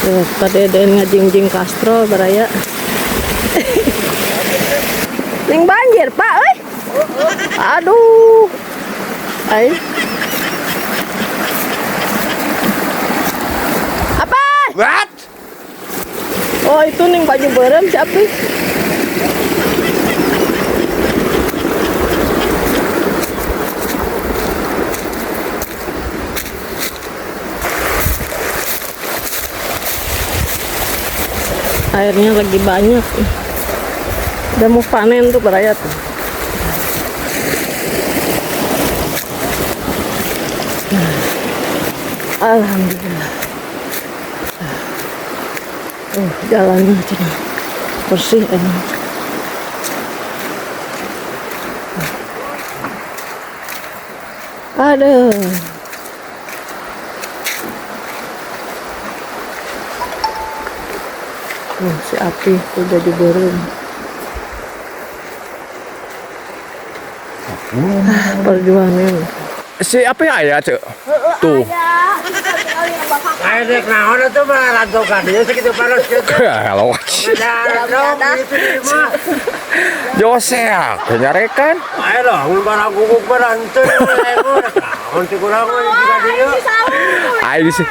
Tuh, Pak Deden ngajingjing kastrol baraya. Ning banjir, Pak, euy. Aduh. Ai. Apa? What? Oh, itu ning baju berem si Api. Airnya lagi banyak. Udah mau panen tuh baraya tuh. Alhamdulillah. Oh, jalannya cina bersih emang. Aduh. Oh, si Api udah diborong. Perjuangan. Si Api aya, Cek. Tuh. Ayo dek naon atuh mah rantau ka dieu sakitu panas kitu. Halo. Ngajar itu di mah. Josea, nyarekan. Ayo lah, mun barang guguk barang henteu naon teh kurang mah di dieu. Ayo sih.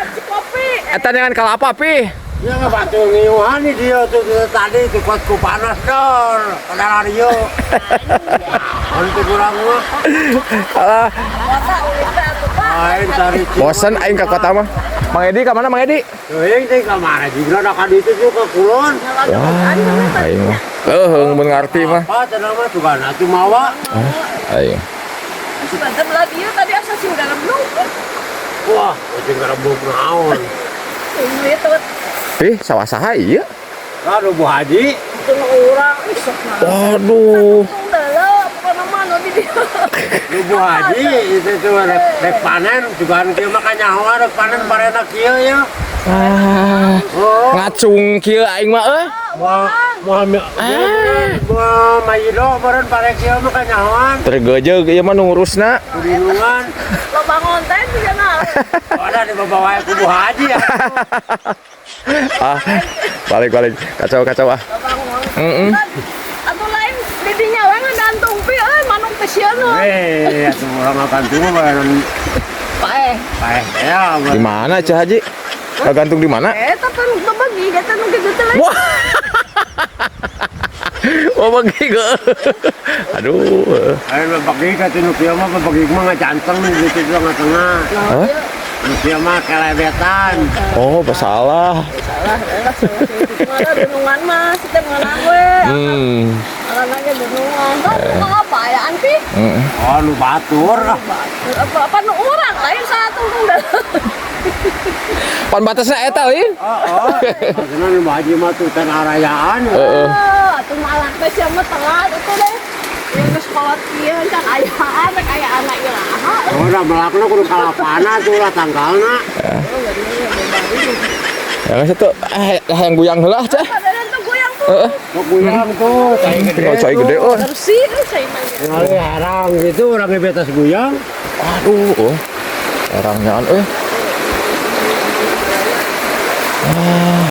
Eta dengan kalapa, Pi? Ya nggak batu ngiuhan di dieu tuh tadi tuh kuat ku panas dor, padahal dieu. Naon teh kurang mah. Alah, Aing cari bosen aing ka kota mah. Mang Edi ka mana Mang Edi? Teuing teh ka mana jiga da ka ditu tuh ka kulon. Wah, aing mah. Leuheung mun ngarti mah. Apa cenah mah tuh atuh mawa. Aing. Sebentar belah dia tadi asa sih udah ngebluk. Wah, ujung garebuk naon. Ini tuh Pi, sawah saha ieu? Aduh Bu Haji. itu orang ih sok nah. Waduh. Udah pokoknya mah nu di dieu. Lu Bu Haji itu tuh rek panen juga kieu mah kanyahoan rek panen parena kieu ya. Ah, Oh, ngacung kieu aing mah euy. moal moal moal mayido meureun pare kieu mah kanyahoan. Tergejeug ieu mah nu ngurusna. Kudinungan. Loba ngonten juga nah. Ada di bawah ku Bu Haji ya. Ah, balik-balik. Kacau-kacau ah. Loba ngonten. Heeh. Atau lain di dinya we ngagantung pi euy manuk teh sieun. Eh, atuh urang makan tuh meureun Paeh. paeh ya. Di mana Cah Haji? Kagantung di mana? Eh, tapi nu bagi eta nu kitu teh lain. Wah. Oh, bagi ge. Aduh. Ayo bagi ka tinu kieu mah bagi mah ngacanteng gitu di tengah-tengah. Hah? Nu kieu mah kelebetan. Oh, salah. Salah, lah salah dunungan mah, kita mengenang we. Alana ge dunungan. Tah nu apa ayaan pi? Heeh. Oh, nu batur. Apa apa nu urang lain satu nu Pan batasna eta lain. Oh, maksudnya nu haji mah tuh tanah rayaan. Heeh. Atuh malak teh sia mah telat atuh deh. Ieu geus kolot kieu can ayaan rek aya anak iraha. Oh, udah melakna kudu kalapana tuh lah tanggalna. Ya geus atuh hayang guyang heula Cah. Padahal tuh goyang tuh. Heeh. Kok guyang tuh, cai gede. Tinggal cai gede oh. Bersih euy cai mah. Tinggal herang gitu orang di atas guyang. Aduh, oh. Orangnya euy. Ah.